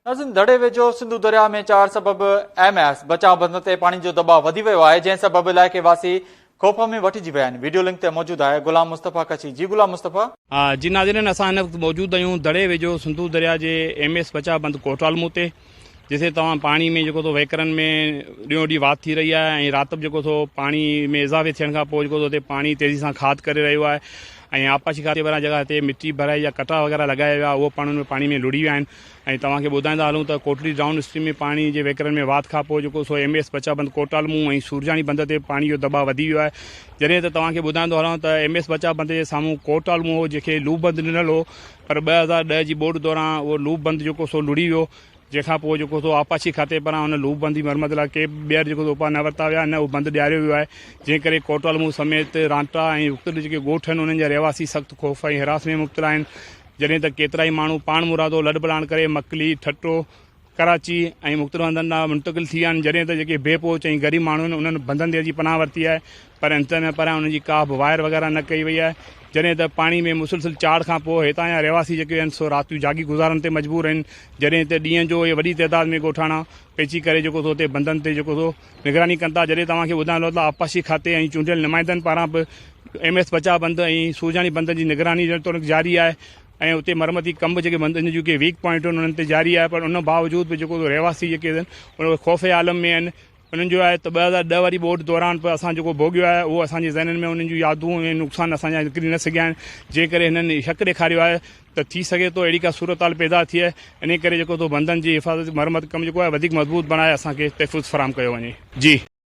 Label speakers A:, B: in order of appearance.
A: ناظرين دڙي ويجهو سنڌو درياء ۾ چاڙهه سبب ايم ايس بچاء بند تي پاڻي جو دٻاء وڌي ويو آهي جنهن سبب علائقي واسي خوف ۾ وٺجي ويا آهن ويڊيو لنڪ تي موجود آهي غلام مصطفيٰ ڪڇي جي غلام مصطفيٰ.
B: جي ناظرين اسان هن وقت موجود آهيون دڙي ويجهو سنڌو درياء جي ايم ايس بچاء بند ڪوٽالمو تي جتي توهان پاڻي ۾ جيڪو سو وهڪرن ۾ ڏينهون ڏينهن واڌ ٿي رهي آهي ۽ رات به جيڪو سو پاڻي ۾ اضافي ٿيڻ کان پوء جيڪو سو هتي پاڻي تيزي سان کاڌ ڪري رهيو آهي ۽ آبپاشي کاتي پاران جيڪا هتي مٽي ڀرائي جا ڪٽا وغيره لڳايا ويا اهو پاڻ ان ۾ پاڻي ۾ لڙهي ويا آهن ۽ توهان کي ٻڌائيندا هلون ته ڪوٽڙي ڊائون اسٽريم ۾ پاڻي جي وهڪرن ۾ واڌ کانپوء جيڪو سو ايم ايس بچا بند ڪوٽالمون ۽ سورجاڻي بند تي پاڻي جو دٻاء وڌي ويو آهي جڏهن ته توهان کي ٻڌائيندو هلان ته ايم ايس بچا بند جي سامهون ڪوٽالمون هو جنهن کي لوپ بند ڏنل هو پر 2010 جي ٻوڏ دوران اهو لوپ بند جيڪو سو لڙهي ويو جنهن کان پوء جيڪو سو آبپاشي کاتي پاران ان لوپ بند جي مرمت لاء ڪي به ٻيهر جيڪو سو اپاء نه ورتا ويا نه اهو بند ڏياريو ويو آهي جنهن ڪري ڪوٽالمون سميت رانٽا ۽ مختلف جيڪي ڳوٺ آهن انهن جا رهواسي سخت خوف ۽ هراس ۾ مبتلا آهن جڏهن ته ڪيترائي ماڻهو پاڻمرادو لڏپلاڻ ڪري مڪلي، ٺٽو، ڪراچي ۽ مختلف هنڌن ڏانهن منتقل ٿي ويا آهن، جڏهن ته جيڪي بي پهچ ۽ غريب ماڻهو آهن انهن بندن تي اچي پناهه ورتي آهي پر انتظاميا پاران انهن جي ڪا به واهر وغيره نه ڪئي وئي آهي، جڏهن ته پاڻي ۾ مسلسل چاڙهه کان پوء هتان جا رهواسي جيڪي آهن سو راتيون جاڳي گذارڻ تي مجبور آهن، جڏهن ته ڏينهن جو اهي وڏي تعداد ۾ ڳوٺاڻا پهچي ڪري جيڪو سو اتي بندن تي جيڪو سو نگراني ڪن ٿا، جڏهن توهان کي ٻڌايان ٿو ته آبپاشي کاتي ۽ چونڊيل نمائندن پاران به ايم ايس بچاء بند ۽ سورجاڻي بندن جي نگراني جيتوڻيڪ جاري آهي ۽ اتي مرمتي ڪم به جيڪي بندن جون ڪي ويڪ پوائنٽ آهن انهن تي جاري آهي پر ان باوجود به جيڪو رهواسي جيڪي آهن اهي خوف عالم ۾ آهن انهن جو آهي ته 2010 واري ٻوڏ دوران به اسان جيڪو ڀوڳيو آهي اهو اسان جي ذهنن ۾ انهن جون يادون ۽ نقصان اسان جا نڪري نه سگهيا آهن جنهن ڪري هنن شڪ ڏيکاريو آهي ته ٿي سگهي ٿو اهڙي ڪا صورتحال پيدا ٿئي انهي ڪري جيڪو ٿو بندن جي حفاظت مرمت ڪم جيڪو آهي وڌيڪ مضبوط بڻائي اسان کي تحفظ فراهم ڪيو وڃي جي.